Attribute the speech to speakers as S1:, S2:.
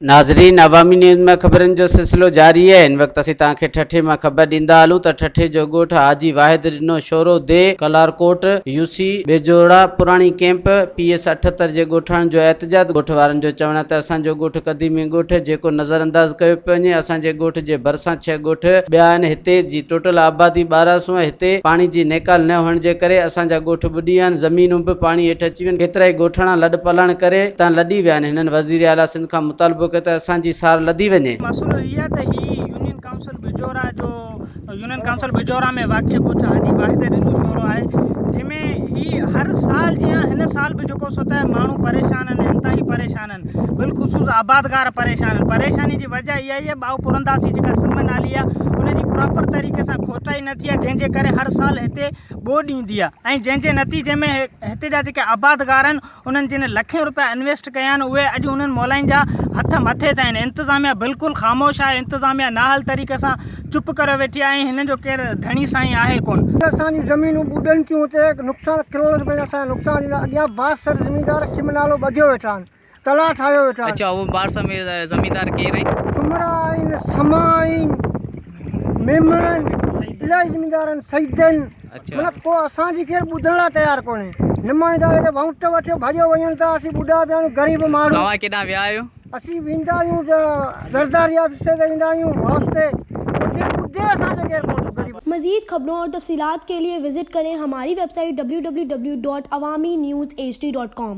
S1: ناظرين عوامي نيوز ۾ خبرن جو سلسلو جاري آهي هن وقت اسين توهان کي ٺٽي مان خبر ڏيندا هلون ته ٺٽي جو ڳوٺ حاجي واحد ڏنو شورو ديھ ڪلارڪوٽ يو سي ٻيجوڙا پراڻي ڪيمپ پي ايس 78 جي ڳوٺاڻن جو احتجاج ڳوٺ وارن جو چوڻ آهي ته اسان جو ڳوٺ قديمي ڳوٺ جيڪو نظر انداز ڪيو پيو وڃي اسان جي ڳوٺ جي ڀرسان ڇهه ڳوٺ ٻيا آهن هتي جي ٽوٽل آبادي 12 سون آهي هتي پاڻي جي نيڪال نه هئڻ جي ڪري اسان جا ڳوٺ ٻڏي ويا آهن زمينون به پاڻي هيٺ اچي ويون ڪيترائي ڳوٺاڻا لڏ پلاڻ ڪري هتان لڏي ويا آهن هنن وزير اعليٰ سنڌ کان مطالبو ڪيو ته اسان جي سار لڌي وڃي.
S2: مسئلو هي آهي ته هي يونين ڪائونسل بجورا جو يونين ڪائونسل بجورا ۾ واقع ڳوٺ حاجي واحد ڏنو شورو آهي جنهن ۾ هي هر سال جيان هن سال به جيڪو سو ته ماڻهو پريشان آهن انتهائي پريشان آهن بالخصوص آبادگار پريشان آهن پريشاني جي وجه اها ئي آهي ٻائو پورنداسي جيڪا سم نالي آهي ان جي پراپر طريقي سان کوٽائي نه ٿي آهي جنهن جي ڪري هر سال هتي ٻوڏ ايندي آهي ۽ جنهن جي نتيجي ۾ هتي جا جيڪي آبادگار آهن انهن جن لکين روپيا انويسٽ ڪيا آهن اهي اڄ انهن مولائين جا هٿ مٿي تي آهن انتظاميا بلڪل خاموش آهي انتظاميا نااهل طريقي سان چپ ڪريو ويٺي آهي ۽ هنن جو ڪير ڌڻي سائين آهي ڪون.
S3: اسان جون زمينون ٻڏن ٿيون اتي نقصان ڪروڙن روپين جا اسان جا نقصان ٿيندا اڳيان بااثر زميندار سم نالو ٻڌيو ويٺا آهن تلاء ٺاهيو ويٺا آهن.
S4: اڇا اهي بااثر زميندار ڪير آهن؟
S3: سومرا آهن سما آهن ميمڻ آهن الاهي زميندار آهن سيد آهن معنيٰ ڪو اسان جي ڪير ٻڌڻ لاء تيار ڪونهي نمائندا جيڪي وونٽ وٺيو ڀڄيو وڃن ٿا اسين ٻڏا پيا آهيون غريب ماڻهو.
S4: توهان ڪيڏانهن ويا آهيو؟
S3: اسين ويندا آهيون ته زرداري آفيس تي ويندا آهيون هائوس تي پر ڪير ٻڌي اسان کي ڪير ڪونه ٿو غريب.
S5: مزيد خبرون اور تفصيلات کے لئے وزٽ کریں ہماری ویب سائٹ www.awamiNewsHD.com.